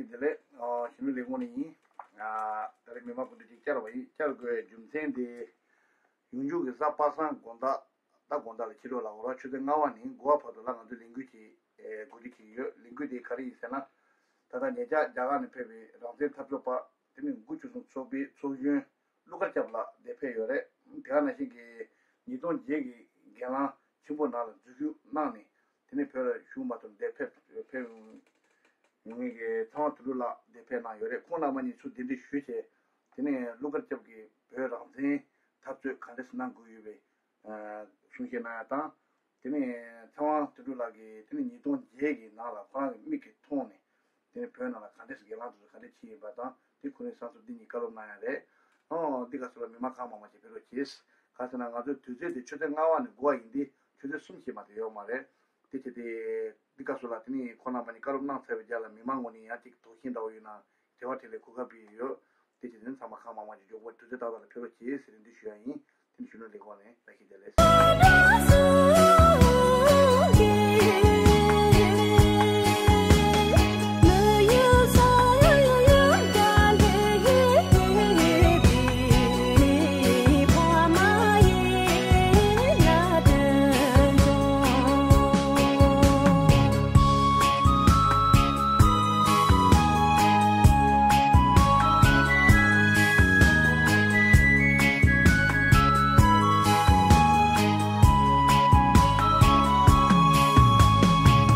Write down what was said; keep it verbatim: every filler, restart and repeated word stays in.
བདེ་ལེགས། ཨ། གཞོན་ནུ་ལས་ཁུངས་ནས་ཡིན། ཨ། ད་རེས་མི་མང་སྐུ་མགྲོན་ཅིག་བཅར་བ་ཡིན། བཅར་དགོས་རྒྱུ་མཚན་དེ། ཡུལ་ལྗོངས་ཀྱི་གཟའ་པ་སངས་དགོང་དག་ད་དགོང་དག་ལ་ཕྱི་དྲོ་ལ་འོ་ར་ཆུ་ཚོད་ལྔ་པ་ནས་དགུ་པ་བར་དུ་ལ་ང་ཚོས་ལས་འགུལ་ཅིག་ཨེ། གོ་སྒྲིག་བྱེད་ཀྱི་ཡོད། ལས་འགུལ་དེ་ག་རེ་ཡིན་ཟེར་ན། ད་ལྟ་ཉེ་ཆར་རྒྱ་གར་ནས་ཕེབས་པའི་རང་བཙན་འཐབ་རྩོད་པ་དེ་ནི་དགུ་བཅུ་གསུམ་ཚོགས་པའི་ཚོགས་གཞོན་ཀླུ་མཁར་སྐྱབས་ལགས་འདིར་ཕེབས་ཡོད་རེད། དེ་ག་ནང་བཞིན་གྱི་ཉིས་སྟོང་བརྒྱད་ཀྱི་སྒེར་ལངས་ཆེན་པོ་ནང་ལ་འཛུལ་ཞུགས་གནང་ནས། དེ་ནས་བོད་ལ་བཞུགས་མ་ཐུབ་འདིར་ཕེབས་ཕེབས་ཡོང་མཁན་གྱི་ཚེ་དབང་དོན་གྲུབ་ལགས་འདིར་ཕེབས་གནང་ཡོད་རེད། ཁོང་རྣམ་པ་གཉིས་ཚུར་གདན་འདྲེན་ཞུས་བྱས། དེ་ནས་ཀླུ་མཁར་སྐྱབས་ཀྱིས་བོད་རང་བཙན་འཐབ་རྩོད་ག་འདྲས་གནང་དགོས་ཡོད་པའི་གསུང་བཤད་གནང་ཡ་དང་། དེ་ནས་ཚེ་དབང་དོན་གྲུབ་ལགས་ཀྱིས་དེ་ནས་ཉིས་སྟོང་བརྒྱད་ཀྱི་ནང་ལ་ཁོ་རང་གི་མིག་གིས་མཐོང་ནས། དེ་ནས་བོད་ནང་ལ་ག་འདྲས་སྒེར་ལངས་དེ་ཚོ་ག་འདྲས་བྱས་ཡིན་པ་དང་། དེ་ཁོ་རང་གསར་འགོད་འདི་གཉིས་བཀའ་སློབ་གནང་ཡ་རེད། ཨོ། འདི་ག་ཚོ་ལ་མི་མང་གང་མང་མང་ཞིག་ཕེབས་རོགས་གྱིས། ག་ཟེར་ན་ང་ཚོའི་དུས་ཚོད་དེ་ཆུ་ཚོད་ལྔ་པ་ནས་དགུ་པ་ཡིན་དུས་ཆུ་ཚོད་གསུམ་ཞིག་མ་གཏོགས་ཡོད་མ་རེད། དེ་བྱས་ཏེ། འདི་ག་ཚོ་ལ་དེ་ནས་ཁོང་རྣམ་པ་གཉིས་བཀའ་སློབ་གནང་ཚར་བའི་རྗེས་ལ་མི་མང་ངོས་ནས་ཡང་ཅིག་དོགས་གཞི་འདྲ་བོ་ཡོད་ན་དྲི་བ་དྲིས་ལན་གོ་སྐབས་སྤྲད་ཡོད། དེ་བྱས་ཏེ་ཚང་མ་གང་མང་མང་ཞིག་མགྱོགས་པོ་དུས་ཚོད་ཏག་ཏག་ལ་ཕེབས་རོགས་གྱིས་ཟེར་ནས་འདི་ཞུ་ཡ་ཡིན།